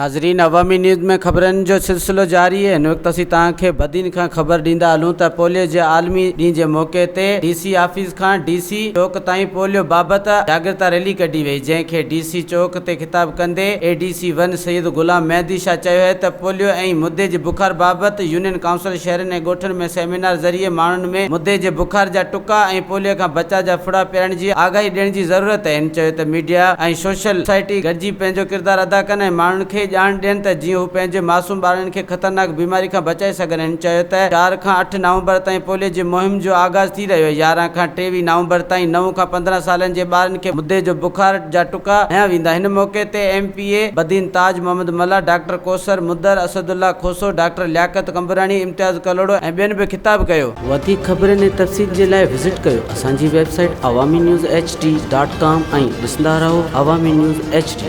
ناظرين عوامي نيوز ۾ خبرن جو سلسلو جاري آهي هن وقت اسين توهان کي بدين کان خبر ڏيندا هلون ته پوليو جي عالمي ڏينهن جي موقعي تي ڊي سي آفيس کان ڊي سي چوڪ تائين پوليو بابت جاڳرتا ريلي ڪڍي وئي جنهن کي ڊي سي چوڪ تي خطاب ڪندي A D C one Syed Ghulam Mehdi Shah چيو آهي ته پوليو ۽ مدي جي بخار بابت يونين ڪائونسل شهرن ۽ ڳوٺن ۾ سيمينار ذريعي ماڻهن ۾ مدي جي بخار جا ٽڪا ۽ پوليو کان بچاء جا ڦڙا پيارڻ جي آگاهي ڏيڻ جي ضرورت آهي. هن چيو ته ميڊيا ۽ سوشل سوسائٽي گڏجي پنهنجو ڪردار ادا ڪن ۽ ماڻهن کي ڄاڻ ڏين ته جيئن هو پنهنجي معصوم ٻارڙن کي خطرناڪ بيماري کان بچائي سگهن. هن چيو ته چار کان اٺ نومبر تائين پوليو جي مهم جو آغاز ٿي رهيو آهي، 11 کان 23 نومبر تائين نو کان 15 سالن جي ٻارن کي مدي جو بخار جا ٽڪا هنيا ويندا. هن موقعي تي M P A Badin Taj Muhammad Mallah, doctor Kausar Madar, Asadullah Khoso, doctor Liaquat Qambrani, Imtiaz Kalhoro ۽ ٻين به خطاب ڪيو. وڌيڪ خبرن ۽ تفصيل جي لاء وزٽ ڪيو اسان جي website Awami news H D dot com ۽ ڏسندا رهو عوامي نيوز ايڇ ڊي.